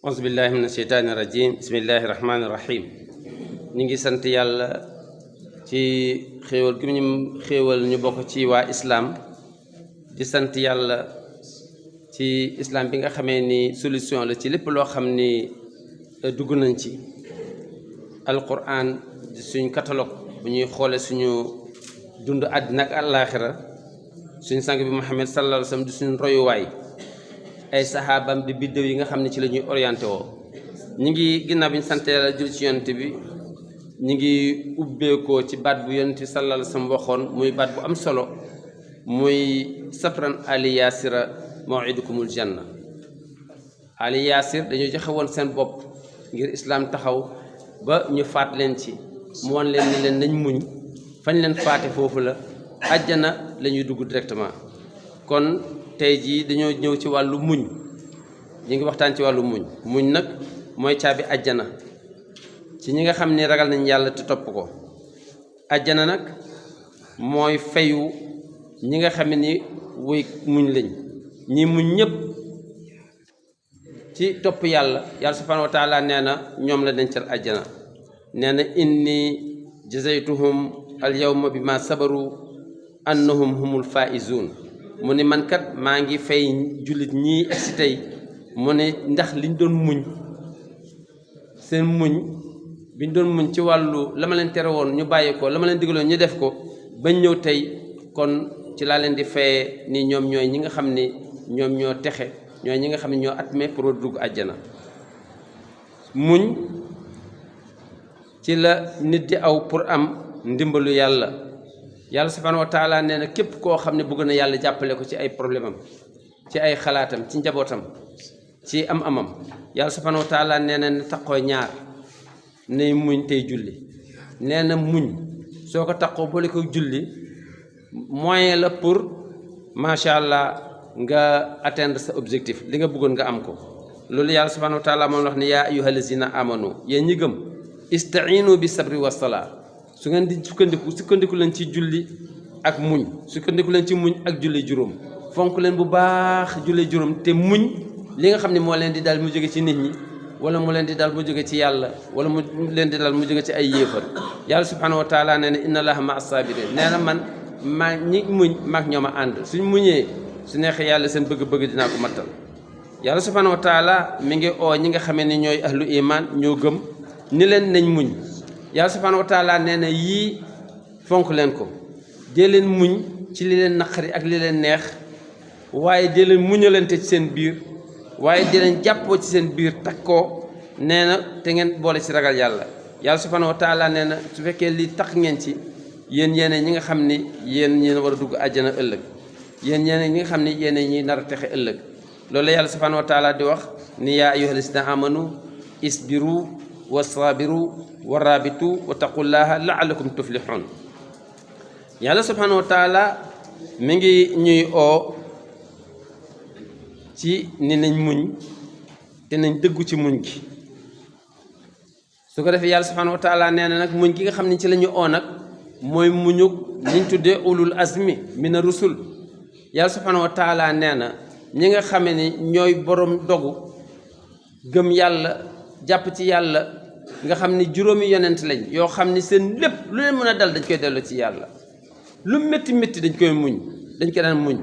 auzu billahi mina sheytaani rajim bismillahi rahmaani rahim ñu ngi sant yàlla ci xéewal gi ñu xéewal ñu bokk ci waa islaam di sant yàlla ci islaam bi nga xamee ni solution la ci lépp loo xam ni dugg nañ ci alquran di suñ catalogue bu ñuy xoole suñu dund àddina ak àllaaxira suñ sang bi Muhammad sallallahu alayhi wa sallam di suñ royuwaay ay saxaabam di biddéew yi nga xam ne ci la ñuy orienté woo ñi ngi ginnaaw bi ñu sant yàlla jul ci yonent bi ñi ngi ubbeekoo ci baat bu yonent bi sallallahu alayhi wa sallam waxoon muy baat bu am solo muy safran ali yaasira maw'idukumul janna ali yaasir dañoo joxe woon seen bopp ngir islaam taxaw ba ñu faat leen ci mu wan leen ni leen nañ muñ fañ leen faate foofu la àjjana la ñuy dugg directement kon tey jii dañoo ñëw ci wàllu muñ ñu ngi waxtaan ci wàllu muñ nag mooy caabi àjjana ci ñi nga xam ni ragal nañ yàlla te topp ko àjjana nag mooy fayu ñi nga xam ni wuy muñ lañ ñi muñ ñëpp ci topp yàlla subhanahu wa taala nee na ñoom la dencal àjjana nee na inni jazaytuhum al yawma bi ma sabaru annahum humul faizun mu ne man kat maa ngi fay jullit ñii egsi tey mu ne ndax liñ doon muñ seen muñ biñ doon muñ ci wàllu la ma leen tere woon ñu bàyyi ko la ma leen digaloon ñu def ko bañ ñëw tey kon ci laa leen di fayee ni ñoom ñooy ñi nga xam ni ñoom ñoo texe ñooy ñi nga xam ne ñoo atme pour dugg àjjana muñ ci la nit di aw pour am ndimbalu yàlla subhanahu wa taala nee na képp koo xam ne bëgg na yàlla jàppale ko ci ay problème am ci ay xalaatam ci njabootam ci am-amam yàlla subhanahu wa taala nee na taqoo ñaar nay muñ tey julli nee na muñ soo ko taqoo boole ko julli moyen la pour macha allah nga atteindre sa objectif li nga bëggoon nga am ko loolu yàlla subhanahu wa taala moom la wax ne yaa ayyuha lazina amanu yéen ñi gëm istainu bi sabri wa salaa su ngeen di sukkandiku leen ci julli ak muñ sukkandiku leen ci muñ ak julli juróom fonk leen bu baax julli juróom te muñ li nga xam ne moo leen di dal mu jóge ci nit ñi wala mu leen di dal mu jóge ci yàlla wala mu leen di dal mu jóge ci ay yéefar yàlla subhanahu wa taala nee na inna allaha ma as-sabirin nee na man maa ñi muñ maag ñoom a ànd suñ muñee su neexee yàlla seen bëgg-bëgg dinaa ko mattal yàlla subhanahu wa taala mi ngi oo ñi nga xamee ni ñooy ahlu iman ñoo gëm ni leen nañ muñ yàlla subhanahu wa taala nee na yii fonk leen ko dee leen muñ ci li leen naqari ak li leen neex waaye dee leen muñalante ci seen biir waaye dee leen jàppoo ci seen biir takkoo nee na te ngeen boole ci ragal yàlla subhanahu wa taala nee na su fekkee lii tax ngeen ci yéen ñi nga xam ni yéen war a dugg àjjana ëllëg yéen ñi nga xam ni yéen ñi nar a texe ëllëg loolu la yàlla subhanahu wa taala di wax ni yaa ayyuhal lazina amanu isbiru wasaabiru waraabitu wattaqullaha la'allakum tuflihun yàlla subhanahu wa taala mi ngi ñuy oo ci ni nañ muñ te nañ dëggu ci muñ gi su ko defee yàlla subhanahu wa taala nee na nag muñ gi nga xam ne ci la ñu oo nag mooy muñug liñ tuddee ulul azmi mina rusul yàlla subhanahu wa taala nee na ñi nga xame ni ñooy borom dogu gëm yàlla jàpp ci yàlla nga xam ni juróomi yonent lañ yoo xam ni seen lépp lu leen mën a dal dañ koy delloo ci yàlla lu métti métti dañ koy muñ dañ ko daan muñ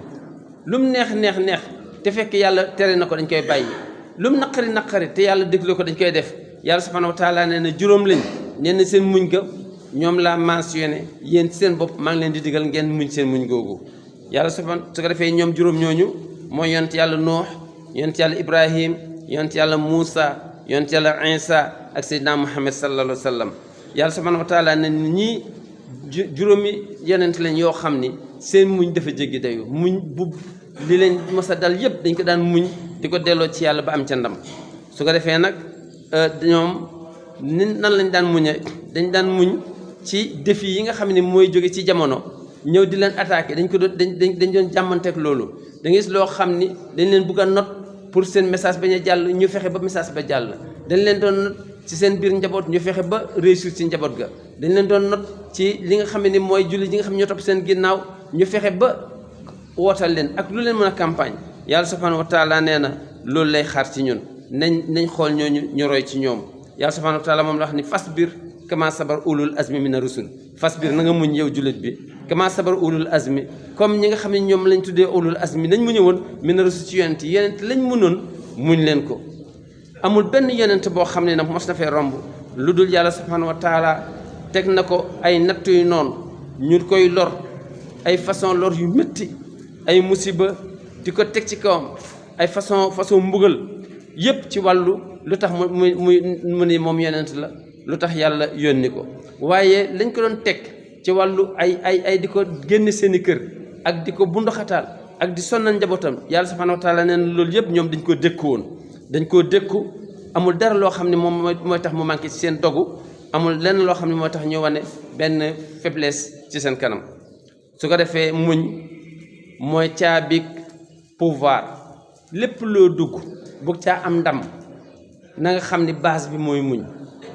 lu mu neex te fekk yàlla tere na ko dañ koy bàyyi lu mu naqari te yàlla déglu ko dañ koy def yàlla subhanahu wa taala nee na juróom lañ nee na seen muñ ga ñoom laa mentionné yéen ci seen bopp maa ngi leen di digal ngeen muñ seen muñ googu yàlla subhanahu su ko defee ñoom juróom ñooñu mooy yonent yàlla Nuux yonent yàlla Ibrahim yonent yàlla Muusa yonent yàlla Isa ak Seydina Muhammad sallallahu alayhi wa sallam yàlla subhanahu wa taala ne ñii juróomi yonent lañ yoo xam ni seen muñ dafa jéggi dayu muñ bu li leen mos a dal yëpp dañ ko daan muñ di ko delloo ci yàlla ba am ca ndam su ko defee nag ñoom nan lañ daan muñe dañ daan muñ ci défi yi nga xam ne mooy jóge ci jamono ñëw di leen attaqué dañ doon jàmmanteek loolu da ngay gis loo xam ni dañ leen bëgg a not pour seen message bañ a jàll ñu fexe ba message ba jàll dañ leen doon not ci seen biir njaboot ñu fexe ba réussir ci njaboot ga dañ leen doon not ci li nga xam ne mooy julli yi nga xam ne ñoo topp seen ginnaaw ñu fexe ba wootal leen ak lu leen mën a campagne yàlla subhanahu wa taala nee na loolu lay xaar ci ñun nañ xool ñooñu ñu roy ci ñoom yàlla subhanahu wa taala moom la wax ni fasbir kama sabar ulul azmi mina rusul fasbir na nga muñ yow jullit bi kama sabar ulul azmi comme ñi nga xam ne ñoom lañ tuddee ulul azmi nañ muñe woon mina rusul ci yonent lañ mënoon muñ leen ko amul benn yonent boo xam ne nag mos na fee romb lu dul yàlla subhanahu wa taala teg na ko ay natt yu noonu ñu koy lor ay façon lor yu métti ay musiba di ko teg ci kawam ay façon mbugal yépp ci wàllu lu tax mu ni moom yonent la lu tax yàlla yónni ko waaye lañ ko doon teg ci wàllu ay di ko génn seeni kër ak di ko bunduxataal ak di sonnal njabootam yàlla subhanahu wa taala nee na loolu yëpp ñoom dañ koo dékku woon dañ koo dékku amul dara loo xam ne moom mooy tax mu manqué ci seen dogu amul lenn loo xam ne mooy tax ñu wane benn faiblesse ci seen kanam su ko defee muñ mooy caabi pouvoir lépp loo dugg bëgg caa am ndam na nga xam ni base bi mooy muñ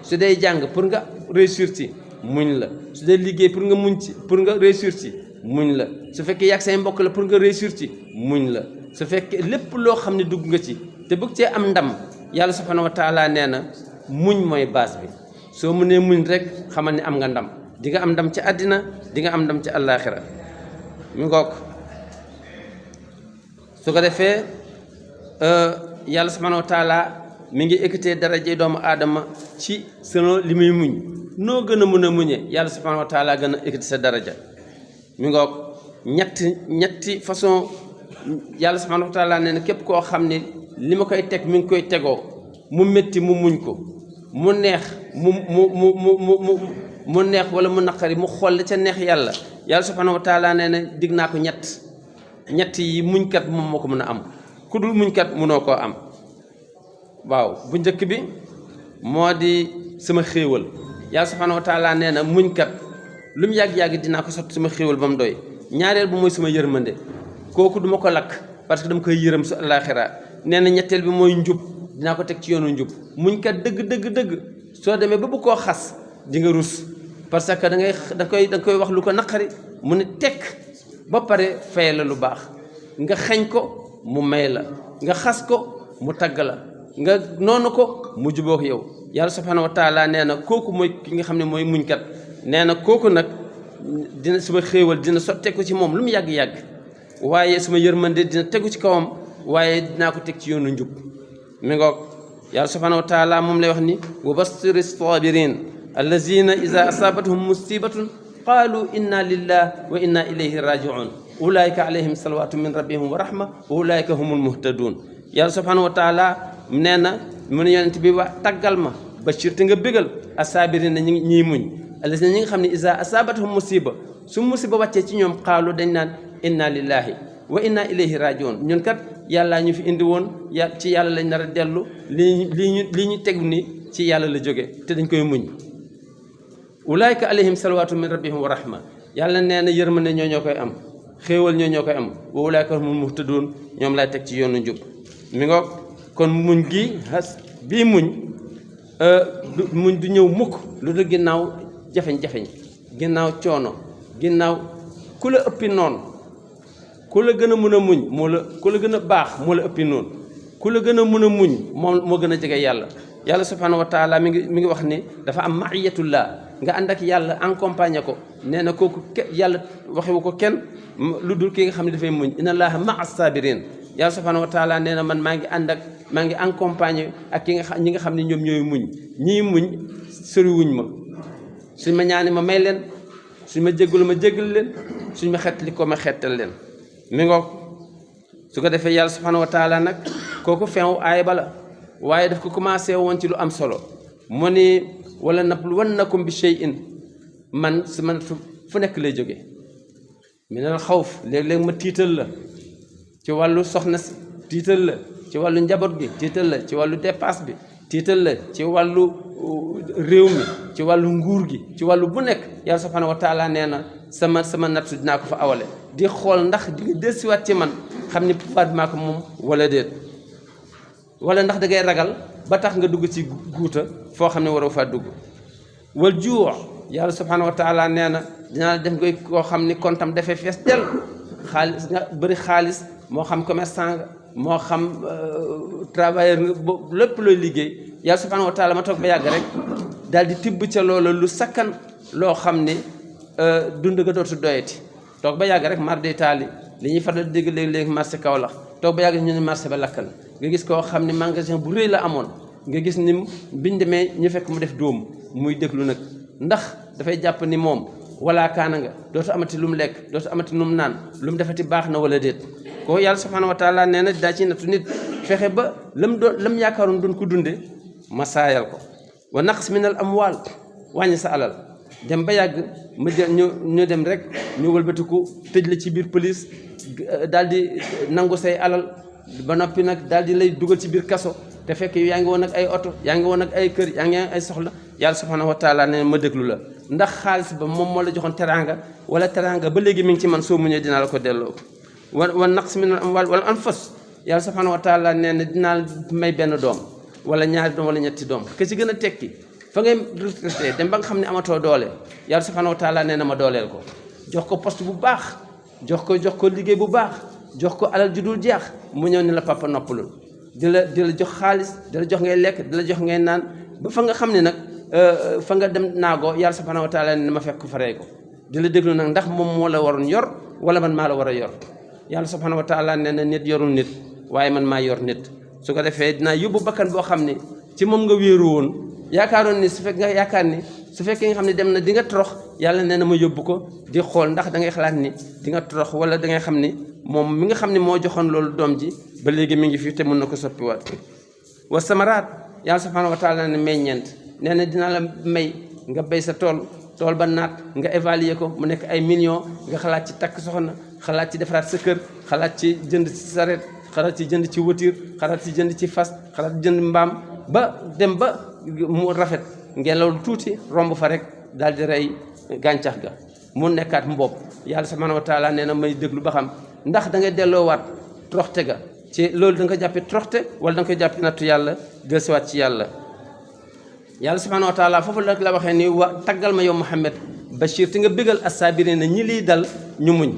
su dee jàng pour nga réussir ci muñ la su dee liggéey pour nga muñ ci pour nga réussir ci muñ la su fekkee yàgg say mbokk la pour nga réussir ci muñ la su fekkee lépp loo xam ne dugg nga ci te bëgg cee am ndam yàlla subhanahu wa taala nee na muñ mooy base bi soo mënee muñ rek xamal ni am nga ndam di nga am ndam ci àddina di nga am ndam ci àllaaxira mi ngoog su ko defee yàlla subhanahu wa taala mi ngi ekkatee daraje doomu aadama ci selon li muy muñ noo gën a mën a muñee yàlla subhanahu wa taala gën a ekkati sa daraja mi ngoog ñetti façon yàlla subhanahu wa taala nee na képp koo xam ne li ma koy teg mi ngi koy tegoo mu métti mu muñ ko mu neex mu neex wala mu naqari mu xool la ca neex yàlla subhanahu wa taala nee na dig naa ko ñett yi muñkat moom moo ko mën a am ku dul muñkat mënoo koo am waaw bu njëkk bi moo di sama xéewal yàlla subhanahu wa taala nee na muñkat lu mu yàgg-yàgg dinaa ko sotti sama xéewal ba mu doy ñaareel bu mooy sama yërmande kooku duma ko lakk parce que dama koy yërëm su àllaaxira nee na ñetteel bi mooy njub dinaa ko teg ci yoonu njub muñkat dëgg soo demee ba bu koo xas di nga rus parce que da koy wax lu ko naqari mu ne tekk ba pare fay la lu baax nga xeñ ko mu may la nga xas ko mu tagg la nga noonu ko mu jubóog yow yàlla subhanahu wa taala nee na kooku mooy ki nga xam ne mooy muñkat nee na kooku nag dina suma xéewal dina sotteeku ci moom lu mu yàgg-yàgg waaye suma yërmande dina tegu ci kawam waaye dinaa ko teg ci yoonu njub mi ngoog yàlla subhanahu wa taala moom lay wax ni wa bashiri sabirin allazina ida asabatuhum musibatun qaalu inna lillahi wa inna ilayhi rajiun ulaika alayhim salawatu min rabbihim wa rahma wa ulaika humul muhtadun yàlla subhanahu wa taala nee na mu ne yonent bi wax taggal ma bashir te nga bégal asaabirin na ñiy muñ allazina ñi nga xam ne ida asabatuhum musiba su musiba wàccee ci ñoom qaalu dañ naan inna lillahi wa inna ilayhi rajiun ñun kat yàllaa ñu fi indi woon ci yàlla lañ nar a dellu lii ñu tegu ni ci yàlla la jóge te dañ koy muñ ulaayka alayhim salawatu min rabbihim wa rahma yàlla nee na yërmande ñoo koy am xéewal ñoo koy am wa ulaayka humul muhtadun ñoom lay teg ci yoonu njub mi ngoog kon muñ gi bii muñ du ñëw mukk lu dul ginnaaw jafeñ-jafeñ ginnaaw coono ginnaaw ku la ëppi noonu ku la gën a mën a muñ ku la gën a baax moo la ëppi noonu ku la gën a mën a muñ moo gën a jege yàlla subhanahu wa taala mi ngi wax ni dafa am maiyatullah nga ànd ak yàlla accompagné ko nee na kooku yàlla waxewu ko kenn lu dul ki nga xam ne dafay muñ inna allaha maa sabirin yàlla subhanahu wa taala nee na man maa ngi accompagné ak ñi nga xam ne ñoom ñooy muñ ñii muñ soriwuñ ma suñ ma ñaani ma may leen suñ ma jéggalu ma jéggal leen suñ ma xettali ko ma xettal leen mi ngoog su ko defee yàlla subhanahu wa taala nag kooku feew aay bala waaye daf ko commencé woon ci lu am solo mu ni wala nabluwannakum bi shay'in man su man fu nekk lay jóge minal xawf léeg-léeg ma tiital la ci wàllu soxna si tiital la ci wàllu njaboot gi tiital la ci wàllu dépasse bi tiital la ci wàllu réew mi ci wàllu nguur gi ci wàllu bu nekk yàlla subhanahu wa taala nee na sama nattu dinaa ko fa awale di xool ndax di nga dellusiwaat ci man xam ni pouvoir bi maa ko moom wala déet wala ndax da ngay ragal ba tax nga dugg ci guuta foo xam ne waroo faa dugg wal juu yàlla subhanahu wa taala nee na dinaa def ngay koo xam ni kontam dafay fees del xaalis nga bëri xaalis moo xam commerçant nga moo xam travailleur lépp looy liggéey yàlla subhanahu wa taala ma toog ba yàgg rek daal di tibb ca loola lu sakkan loo xam ni dund nga dootu doyati toog ba yàgg rek mar day taali li ñuy faral di dégg léegi-léegi marché Kaolack toog ba yàgg ñu ne marché ba lakkal nga gis koo xam ne magasin bu rëy la amoon nga gis ni biñ demee ñu fekk mu def dóom muy déglu nag ndax dafay jàpp ni moom wala kaana nga dootu amati lu mu lekk dootu amati lu mu naan lu mu defati baax na wala déet ko yàlla subhanahu wa taala nee na daa ci nattu nit fexe ba lam yaakaaroon doon ko dunde ma saayal ko wa naqs min al amwal wàññi sa alal dem ba yàgg ma jël ñu dem rek ñu wëlbatiku tëj la ci biir police daal di nangu say alal ba noppi nag daal di lay dugal ci biir kaso te fekk yaa ngi woon ak ay oto yaa ngi woon ak ay kër yaa ngi ay soxla yàlla subhanahu wa taala ne ma déglu la ndax xaalis ba moom moo la joxoon teraanga wala teraanga ba léegi mi ngi ci man soo muñee dinaa la ko delloo wa naqs min al amwal wala anfus yàlla subhanahu wa taala nee na dinaa may benn doom wala ñaari doom wala ñetti doom ke ci gën a tekki fa ngay retraité dem ba nga xam ne amatoo doole yàlla subhanahu wa taala nee na ma dooleel ko jox ko poste bu baax jox ko liggéey bu baax jox ko alal ju dul jeex mu ñëw ni la papa noppalul di la jox xaalis di la jox ngay lekk di la jox ngay naan ba fa nga xam ne nag fa nga dem naagoo yàlla subhanahu wa taala ne ma fekk ko faree ko di la déglu nag ndax moom moo la waroon yor wala man maa la war a yor yàlla subhanahu wa taala nee na nit yorul nit waaye man maa yor nit su ko defee dinaa yóbbu bakkan boo xam ne ci moom nga wéeru woon yaakaaroon ni su fekkee nga xam ne dem na di nga torox yàlla nee na ma yóbbu ko di xool ndax da ngay xalaat ni di nga torox wala da ngay xam ni moom mi nga xam ne moo joxoon loolu doom ji ba léegi mi ngi fi te mën na ko soppiwaat wa samaraat yàlla subhanahu wa taala ne meññeent nee na dina la may nga béy sa tool ba naat nga évaluer ko mu nekk ay millions nga xalaat ci takk soxna xalaat ci defaraat sa kër xalaat ci jënd ci saret xalaat ci jënd ci voiture xalaat ci jënd ci fas xalaat ci jënd mbaam ba dem ba mu rafet ngelaw tuuti romb fa rek daal di rey gàncax ga mu nekkaat mbopp yàlla subhanahu wa taala nee na may déglu ba xam ndax da ngay delloowaat troxte ga ci loolu da nga ko jàppee troxte wala da nga koy jàppee nattu yàlla dellusiwaat ci yàlla subhanahu wa taala foofu la waxee ni taggal ma yow Muhammad Bachir te nga bégal assaabiriin na ñi liy dal ñu muñ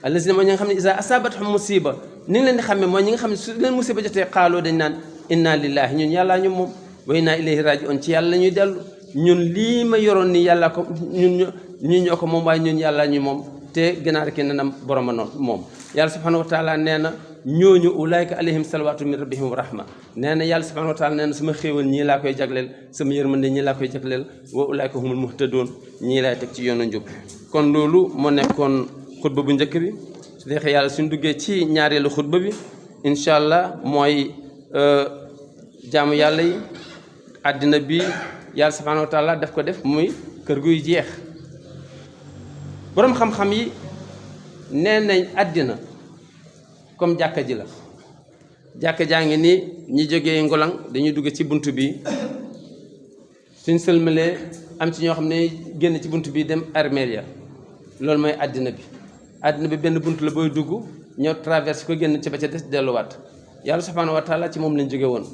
allazina mooy ñi nga xam ne isa asaabathum musiba ni ngi leen di xamee mooy ñi nga xam ne su leen musiba jotee xaaloo dañ naan inna lillahi ñun yàllaa ñu moom wa inna ilayhi raji'un ci yàlla la ñuy dellu ñun lii ma yoroon ni yàlla ko ñun ñoo ko moom waaye ñun yàllaa ñu moom te gënaar ki nenam boroma noonu moom yàlla subhanahu wa taala nee na ñooñu ulaayka alayhim salawatu min rabbihim wa rahma nee na yàlla subhanahu wa taala nee na sama xéewal ñii laa koy jagleel sama yërmande ñii laa koy jagleel wa ulaayka humul muhtadoon ñii laay teg ci yoonu njub kon loolu moo nekkoon xutba bu njëkk bi su neexee yàlla suñ duggee ci ñaareelu xutba bi incha allah mooy jaamu yàlla yi àddina bi yàlla subhanahu wa taala daf ko def muy kër guy jeex boroom xam-xam yi nee nañ àddina comme jàkka ji la jàkka jaa ngi nii ñi jógee Ngolang dañuy dugg ci bunt bi suñ sëlmalee am ci ñoo xam ne génn ci bunt bi dem armeel ya loolu mooy àddina bi benn bunt la booy dugg ñëw traverse ko génn ci ba ca des delluwaat yàlla subhanahu wa taala ci moom lañ jóge woon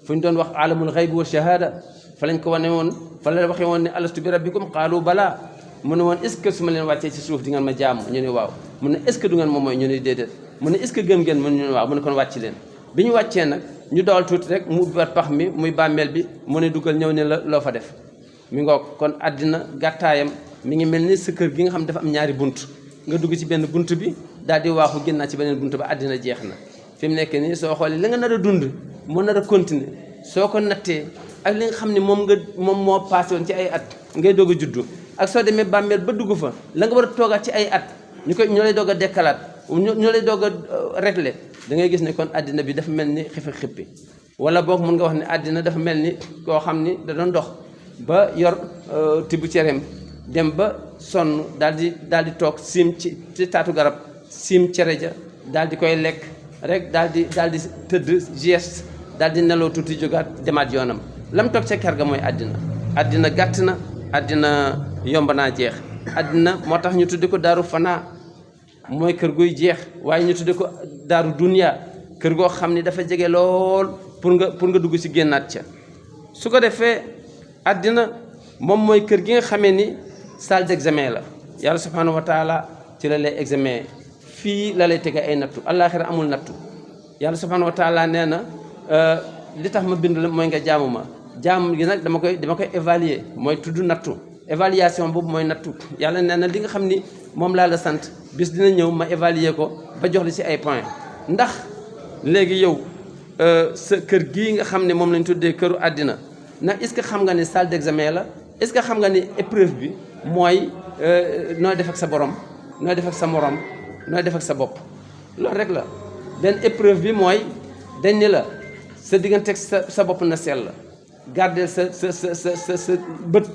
fu ñu doon wax alamul xayb wa shahada fa lañ ko wane woon fa la waxee woon ne alastu bi rabbikum qaalu balaa mu ne woon est ce que su ma leen wàccee ci suuf di ngeen ma jaamu ñu ne waaw mu ne est ce que du ngeen moom mooy ñu ne déedéet mu ne est ce que gëm ngeen mu ne waaw mu ne kon wàcc leen bi ñu wàccee nag ñu dawal tuuti rek mu ubbiwaat pax mi muy bàmmeel bi mu ne dugal ñëw ne la loo fa def mi ngoog kon àddina gàttaayam mi ngi mel ni sa kër gi nga xam dafa am ñaari bunt nga dugg ci benn bunt bi daal di waaxu génnaat ci beneen bunt ba àddina jeex na fi mu nekk nii soo xoolee li nga nar a dund moo nar a continuer soo ko nattee ak li nga xam ne moom moo passé woon ci ay at ngay doog a juddu ak soo demee bàmmeel ba dugg fa la nga war a toogaat ci ay at ñoo lay doog a dekkalaat ñoo lay doog a réglé da ngay gis ne kon àddina bi dafa mel ni xif ak xippi wala boog mun nga wax ne àddina dafa mel ni koo xam ni da doon dox ba yor tibb cereem dem ba sonn daal di toog siim ci taatu garab siim cere ja daal di koy lekk rek daal di tëdd geste daal di neloo tuuti jógaat demaat yoonam lam toog ca ker ga mooy àddina gàtt na àddina yomb naa jeex àddina moo tax ñu tudde ko daaru fanaa mooy kër guy jeex waaye ñu tudde ko daaru dunya kër goo xam ni dafa jege lool pour nga dugg ci génnaat ca su ko defee àddina moom mooy kër gi nga xamee ni salle d'examen la yàlla subhanahu wa taala ci la lay examen fii la lay tege ay nattu àllaaxira amul nattu yàlla subhanahu wa taala nee na li tax ma bind la mooy nga jaamu ma jaamu gi nag dama koy évaluer mooy tudd nattu évaluation boobu mooy nattu yàlla nee na li nga xam ni moom laa la sant bis dina ñëw ma évaluer ko ba jox la ci ay points ndax léegi yow sa kër gii nga xam ne moom lañ tuddee këru àddina ndax est-ce que xam nga ni salle d'examen la est-ce que xam nga ni épreuve bi mooy nooy def ak sa borom nooy def ak sa morom nooy def ak sa bopp loolu rek la benn épreuve bi mooy dañ ni la sa diggante ak sa bopp na sell gardeel sa bët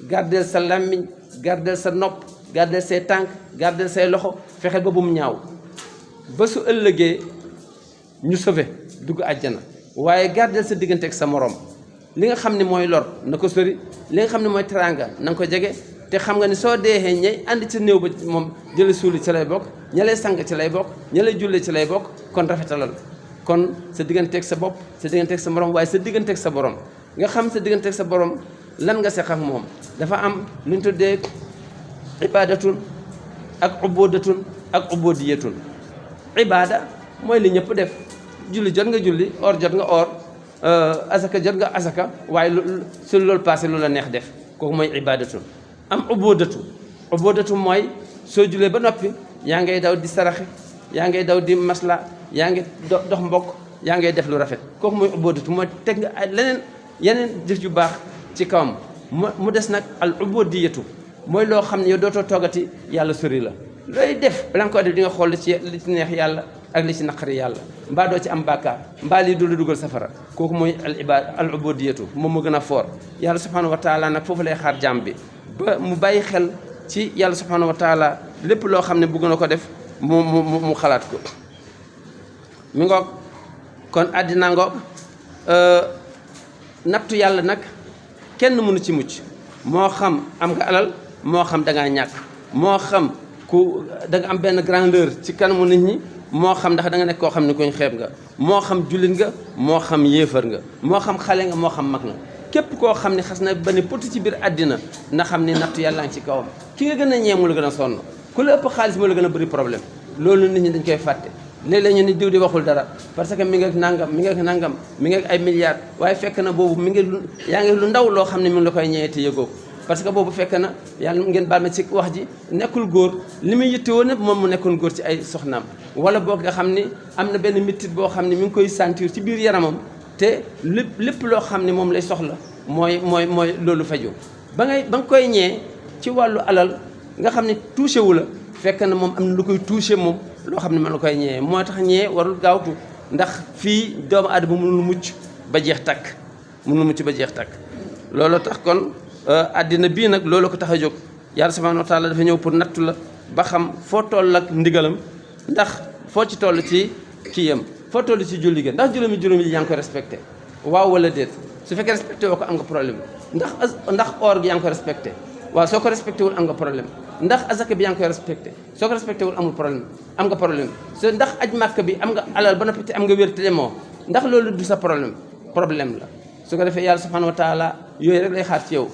gardeel sa làmmiñ gardeel sa nopp gardeel say tànk gardeel say loxo fexeel ba bu mu ñaaw ba su ëllëgee ñu sauvé dugg àjjana waaye gardeel sa diggante ak sa morom li nga xam ne mooy lor na ko sori li nga xam ne mooy teraanga na nga ko jege te xam nga ni soo deexee ñay ànd ci néew ba moom jële suuli ci lay bokk ña lay sang ci lay bokk ña lay julle ci lay bokk kon rafetalal kon sa digganteeg sa bopp sa digganteeg sa morom waaye sa digganteeg sa borom nga xam sa digganteeg sa borom lan nga seq ak moom dafa am lu ñu tuddee ibadatun ak ubudatun ak ubudiyatun ibada mooy li ñëpp def julli jot nga julli or jot nga or asaka jot nga asaka waaye su loolu passé lu la neex def kooku mooy ibadatun am ubudatu mooy soo julee ba noppi yaa ngay daw di saraxe yaa ngay daw di masla yaa ngi dox mbokk yaa ngay def lu rafet kooku mooy ubudatu mooy teg nga yeneen jëf yu baax ci kawam mu des nag al ubudiyatu mooy loo xam ne yow dootoo toogati yàlla sori la looy def bala nga ko def di nga xool li ci neex yàlla ak li ci naqari yàlla mbaa doo ci am bàkkaar mbaa lii du la dugal safara kooku mooy al ubudiyatu moom mu gën a foor yàlla subhanahu wa taala nag foofu lay xaar jàmm bi ba mu bàyyi xel ci yàlla subhanahu wa taala lépp loo xam ne bëgg na ko def mu xalaat ko mi ngoog kon àddina ngoog nattu yàlla nag kenn mënu ci mucc moo xam am nga alal moo xam da ngaa ñàkk moo xam ku da nga am benn grandeur ci kanamu nit ñi moo xam ndax da nga nekk koo xam ne koñ xeeb nga moo xam jullit nga moo xam yéefar nga moo xam xale nga moo xam mag nga képp koo xam ne xas na ba ne poti ci biir àddina na xam ni nattu yàlla ngi ci kawam ki nga gën a ñee mu la gën a sonn ku la ëpp xaalis moo la gën a bëri problème loolu nit ñi dañ koy fàtte léeg-léeg ñu ni diw di waxul dara parce que mi ngi ak nangam mi ngi ak nangam mi ngi ak ay milliards waaye fekk na boobu mi ngi yaa ngi lu ndaw loo xam ne mi ngi la koy ñëwee te yëgoo parce que boobu fekk na yàlla ngeen baal ma ci wax ji nekkul góor li muy yittewoo ne moom mu nekkoon góor ci ay soxnaam wala boog nga xam ni am na benn mettit boo xam ne mi ngi koy sentir ci biir yaramam te lépp loo xam ne moom lay soxla mooy loolu faju ba nga koy ñee ci wàllu alal nga xam ne touché wu la fekk na moom am na lu koy touché moom loo xam ne man la koy ñee moo tax ñee warul gaawtu ndax fii doomu aadama mënul mucc ba jeex takk loolu tax kon àddina bii nag loolu ko tax a jóg yàlla subhanahu wa taala dafa ñëw pour nattu la ba xam foo toll ak ndigalam ndax foo ci toll ci kiyam foo toll ci julli gi ndax juróomi yaa ngi ko respecté waaw wala déet su fekkee respecté woo ko am nga problème ndax or gi yaa ngi ko respecté waaw soo ko respecté wul am nga problème ndax azaka bi yaa ngi koy respecté soo ko respecté wul amul problème am nga problème ndax aj màkk bi am nga alal ba noppi te am nga wér te demoo ndax loolu du sa problème la su ko defee yàlla subhanahu wa taala yooyu rek lay xaar ci yow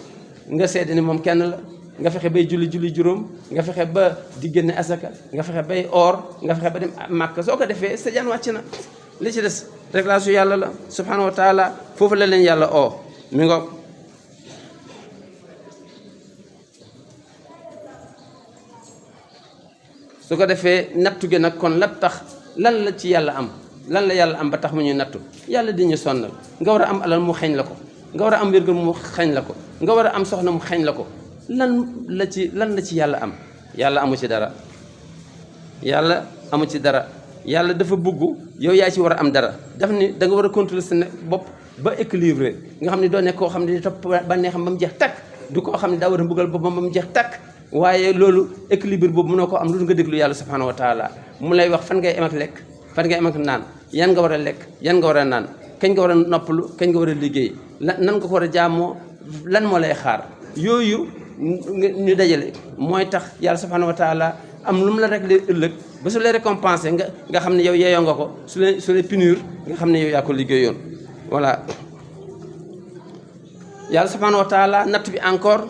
nga seede ni moom kenn la nga fexe bay julli juróom nga fexe ba di génne asaka nga fexe bay or nga fexe ba dem màkk soo ko defee sa jaan wàcc na li ci des réglage yu yàlla la subhanahu wa taala foofu la leen yàlla oo mi ngoog su ko defee nattu gi nag kon la tax lan la ci yàlla am lan la yàlla am ba tax mu ñuy nattu yàlla di ñu sonnal nga war a am alal mu xeeñ la ko nga war a am wérgu mu xeeñ la ko nga war a am soxna mu xeeñ la ko lan la ci yàlla am yàlla amu ci dara yàlla dafa bugg yow yaa ci war a am dara daf ni da nga war a contrôler sa bopp ba équilibré nga xam ne doo nekk koo xam ne di topp bànneexam ba mu jeex takk du koo xam ne daa war a mbugal boppam ba mu jeex takk waaye loolu équilibre boobu mënoo ko am lu nga déglu yàlla subhanahu wa taala mu lay wax fan ngay am ak lekk fan ngay am ak naan yan nga war a lekk yan nga war a naan kañ nga war a noppalu kañ nga war a liggéey nan nga ko war a jaamoo lan moo lay xaar yooyu ñu dajale mooy tax yàlla subhanahu wa taala am lu mu la réglé ëllëg ba su lay récompensé nga xam ne yow yeeyoo nga ko su lay punir nga xam ne yow yaa ko liggéeyoon voilà yàlla subhanahu wa taala natt bi encore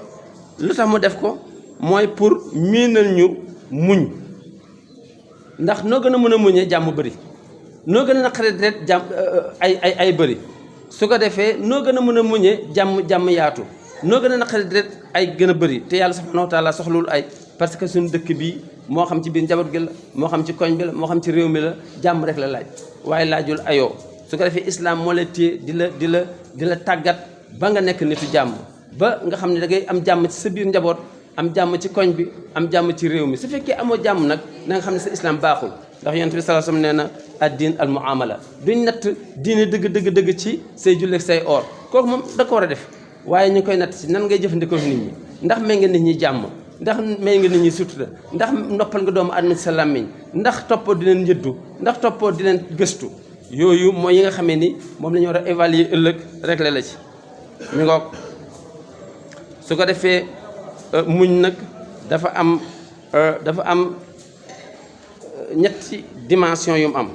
lu tax mu def ko mooy pour miinal ñu muñ ndax noo gën a mën a muñee jàmm bëri noo gën a naqari deret jàmm ay bëri su ko defee noo gën a mën a muñee jàmm yaatu noo gën a naqari deret ay gën a bëri te yàlla subhanahu wa taala soxlul ay parce que suñu dëkk bii moo xam ci biir njaboot gi la moo xam ci koñ bi la moo xam ci réew mi la jàmm rek la laaj waaye laajul ayoo su ko defee islam moo la téye di la tàggat ba nga nekk nitu jàmm ba nga xam ne da ngay am jàmm ci sa biir njaboot am jàmm ci koñ bi am jàmm ci réew mi su fekkee amoo jàmm nag na nga xam ne sa islam baaxul ndax yonent bi sallallahu alayhi wasallam nee na ad-diin al muamala duñ natt diine dëgg ci say julleeg say or kooku moom da ko war a def waaye ñu koy natt ci nan ngay jëfandikoo nit ñi ndax may nga nit ñi jàmm ndax may nga nit ñi sutura ndax noppal nga doomu adama ci sa làmmiñ ndax toppoo di leen njëddu ndax toppoo di leen gëstu yooyu mooy yi nga xamee ni moom la ñu war a évaluer ëllëg régler la ci mi ngoog su ko defee muñ nag dafa am ñetti dimension yu mu am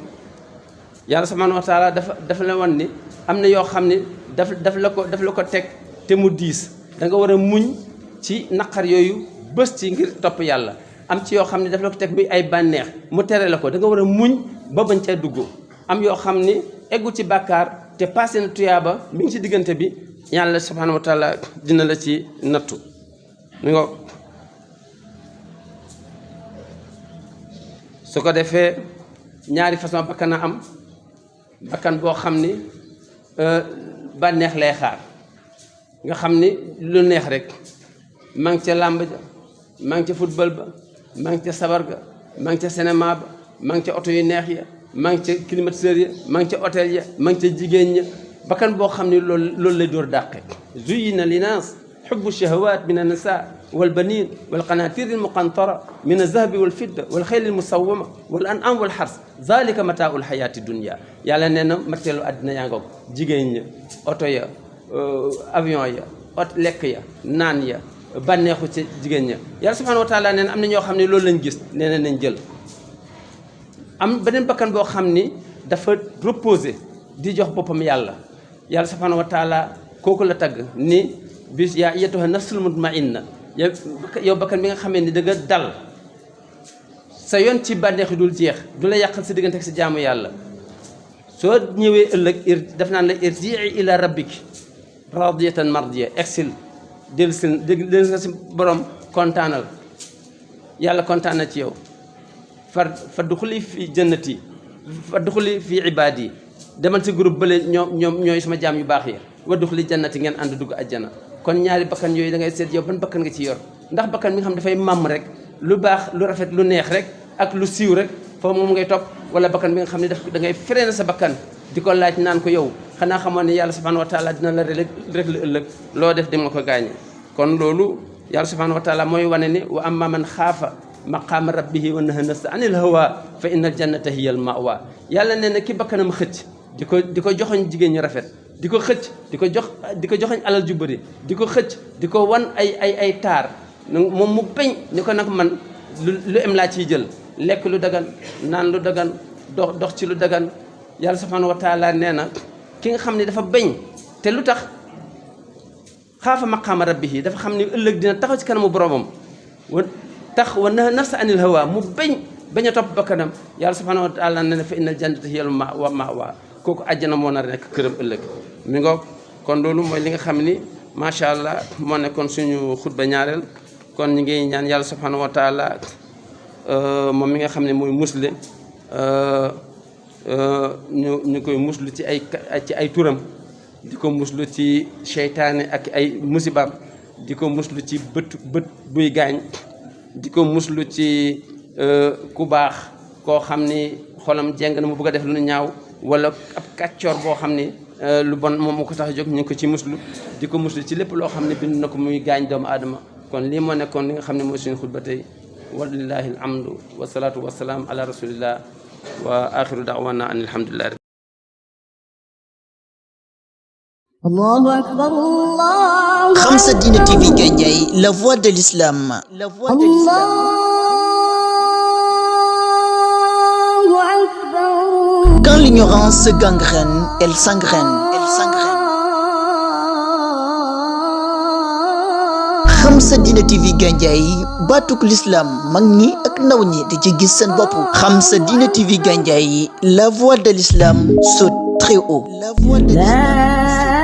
yàlla subhanahu wa taala dafa la wan ni am na yoo xam ne daf la ko teg te mu diis da nga war a muñ ci naqar yooyu bës ci ngir topp yàlla am ci yoo xam ne daf la ko teg muy ay bànneex mu tere la ko da nga war a muñ ba bañ cee dugg am yoo xam ni eggu ci bàkkaar te passé na tuyaaba mi ngi ci diggante bi yàlla subhanahu wa taala dina la ci nattu mi nga su ko defee ñaari façon bakkan a am bakkan boo xam ni bànneex lay xaar nga xam ni lu neex rek maa ngi ca làmb ja maa ngi ca football ba maa ngi ca sabar ga maa ngi ca cinéma ba maa ngi ca oto yu neex ya maa ngi ca climatiseur ya maa ngi ca hôtel ya maa ngi ca jigéen ña bakkan boo xam ni loolu lay door dàqe zuyina linaas xubbu shahawat min annisa والبنين والقناطير المقنطرة من الذهب والفضة والخيل المسومة والأنعام والحرث ذلك متاع الحياة الدنيا yàlla nee na matérielu àddina yaa ngoog jigéen ña oto ya avion ya lekk ya naan ya bànneexu ci jigéen ña yàlla subhanahu wa taala nee na am na ñoo xam ne loolu lañ gis nee na nañ jël am beneen bakkan boo xam ni dafa reposé di jox boppam yàlla subhanahu wa taala kooku la tagg ni bis yaa ayyatuha nafsul mutmainna yow bakkan bi nga xamee ni da nga dal sa yoon ci bànneexi dul jeex du la yàqal sa diggante ak sa jaamu yàlla soo ñëwee ëllëg daf naan la irjii ila rabbiki radiyatan mardiya exil del si borom kontaanal yàlla kontaan na ci yow fa duxuli fi jannati fa duxuli fi ibaadi demal si groupe bële ñooy sama jaam yu baax yi wa duxuli jannati ngeen ànd dugg ajjana kon ñaari bakkan yooyu da ngay seet yow ban bakkan nga ci yor ndax bakkan bi nga xam dafay màmm rek lu baax lu rafet lu neex rek ak lu siiw rek foofu moom ngay topp wala bakkan bi nga xam ne da ngay freiné sa bakkan di ko laaj naan ko yow xanaa xamoon ne yàlla subhanahu wa taala dina la rek la ëllëg loo def di nga ko gaañe kon loolu yàlla subhanahu wa taala mooy wane ni wa amma man xaafa maqaama rabbihi wa naha nafsa anil hawa fa inna al jannata hiya al mawa yàlla nee na ki bakkanam xëcc di ko joxoñ jigéen ñu rafet di ko xëcc di ko joxoñ alal ju bëri di ko xëcc di ko wan ay taar moom mu peñ ni ko nag man lu em laa ciy jël lekk lu dagan naan lu dagan dox ci lu dagan yàlla subhanahu wa taala nee na ki nga xam ne dafa beñ te lu tax xaafa maqaama rabbihi dafa xam ne ëllëg dina taxaw ci kanamu boromam tax wa naha nafsa anil hawa mu bañ a topp bakkanam yàlla subhanahu wa taala nee na fa innal jannata hiya al ma'wa kooku àjjana moo nar a nekk këram ëllëg mi ngoog kon loolu mooy li nga xam ni macha allah moo nekkoon suñu xutba ñaareel kon ñu ngi ñaan yàlla subhanahu wa taala moom mi nga xam ne mooy musle ñu koy muslu ci ay turam di ko muslu ci seytaane ak ay musibaam di ko muslu ci bët buy gaañ di ko muslu ci ku baax koo xam ni xolam jeng na mu bëgg a def lu ñaaw wala ab kàccoor boo xam ni lu bon moom moo ko tax a jóg ñu ngi ko ci muslu di ko muslu ci lépp loo xam ne bind na ko muy gaañ doomu aadama kon lii moo nekkoon li nga xam ne mooy suñu xutba tey walillahi alhamdu wasalaatu wasalaam ala rasulillah wa axiru da'wana an alhamdulillah. Allahu akbar Allah. Khamsa Dine TV Gandiaye, la voix de l'islam. La voix de l'islam. Allahu akbar. Quand l'ignorance se gangrène, elle s'engraine. Sa Diine TV Gandiaye baatuk l'islam mag ñi ak ndaw ñi di ci gis seen bopp. Sa Diine TV Gandiaye, la voix de l'islam saute très haut. La voix de l'islam.